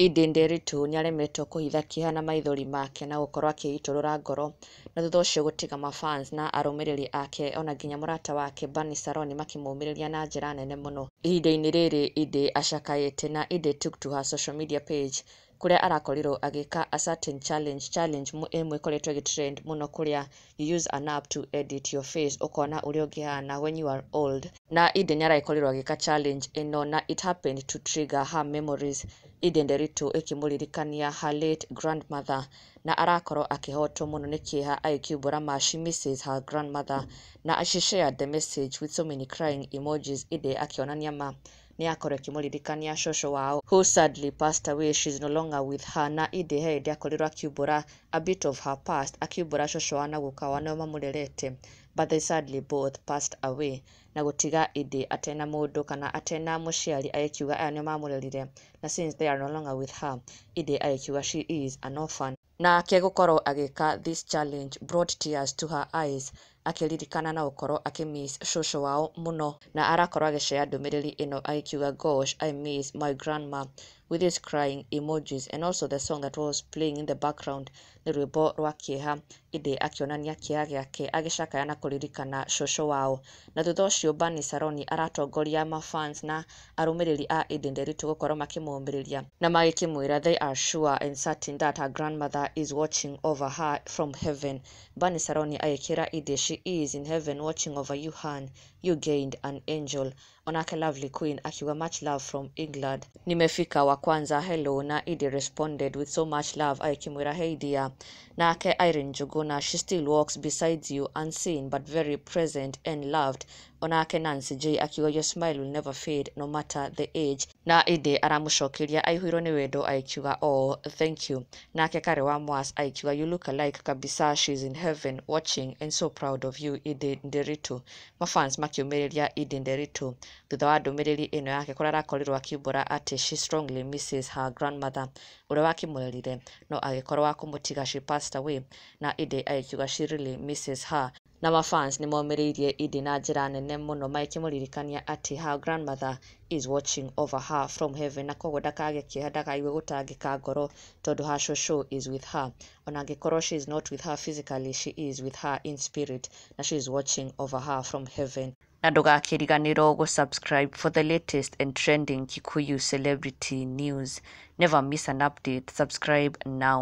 Eden Nderitu nĩaremetwo kũhitha kĩeha na maithori make na gũkorwo akĩitũrũra ngoro na thutha ũcio gũtiga mafans na arũmĩrĩri ake ona nginya mũrata wake Bernice Saroni makĩmũmĩrĩria na njĩra nene mũno. Ihinda-inĩ rĩrĩ Edday acakaĩte na Edday took to her social media page kũrĩa arakorirwo agĩka a certain challenge, challenge ĩmwe ĩkoretwo ĩgĩtrend mũno kũrĩa you use an app to edit your face, ũkona ũrĩa ũngĩhana when you are old. Na Edday nĩaragĩkorirwo agĩka challenge ĩno na it happened to trigger her memories. Edday Nderitu ĩkĩmũririkania her late grandmother na arakorwo akĩhotwo mũno nĩ kĩeha agĩkiumbũra ma she misses her grandmother, na she shared the message with so many crying emojis. Edday akĩonania ma nĩ akorwo ĩkĩmũririkania cũcũ wao who sadly passed away, she's no longer with her. Na Edday he hĩndĩ akorirwo akiumbũra a bit of her past, akiumbũra cũcũ wao na guka wao nĩo mamũrerete, but they sadly both passed away, na gũtiga Edday atena mũndũ kana atena mũciari, agĩkiuga aya nĩo mamũrerire na since they are no longer with her, Edday agĩkiuga she is an orphan. Nake gũkorwo agĩka this challenge brought tears to her eyes, akĩririkana na gũkorwo akĩmiss cũcũ wao mũno, na arakorwo agĩshare ndũmĩrĩri ĩno agĩkiuga, "Gosh, I miss my grandma," with his crying emojis, and also the song that was playing in the background nĩ rwĩmbo rwa kĩeha. Edday akĩonania kĩeha gĩake agĩcakaya na kũririkana cũcũ wao. Na thutha ũcio Bernice Saroni aratongoria mafans na arũmĩrĩri a Edday Nderitu gũkorwo makĩmũmĩrĩria na magĩkĩmwĩra they are sure and certain that her grandmother is watching over her from heaven. Bernice Saroni agĩkĩra Edday, "She is in heaven watching over you, hun. You gained an angel." Onake Lovely Queen akiuga, "Much love from England, nimefika wa kwanza, hello." Na Edday responded with so much love agĩkĩmwĩra, "Hey dear." Nake Irene Njuguna, "She still walks besides you, unseen but very present and loved." Onake Nancy J akiuga, "Your smile will never fade no matter the age." Na Edday aramũcokeria aihũirwo nĩ wendo agĩkiuga, "Oh, thank you." Nake Kare wa Mwas agĩkiuga, "You look alike kabisa, she's in heaven watching and so proud of you, Edday Nderitu." Mafans makĩũmĩrĩria Edday Nderitu thutha wa ndũmĩrĩri ĩno yake kũrĩa arakorirwo akiumbũra atĩ she strongly misses her grandmother ũrĩa wakĩmũrerire no agĩkorwo wa kũmũtiga, she passed away, na Edday agĩkiuga she really misses her. Na mafans nĩ momĩrĩirie Edday na njĩra nene mũno magĩkĩmũririkania atĩ her grandmother is watching over her from heaven, na koguo ndakagĩe kĩeha, ndakaigue gũtangĩka ngoro tondũ her shosho is with her. Ona angĩkorwo she is not with her physically, she is with her in spirit na she is watching over her from heaven. Na ndũgakĩriganĩrwo gũ-subscribe for the latest and trending Kikuyu celebrity news. Never miss an update. Subscribe now.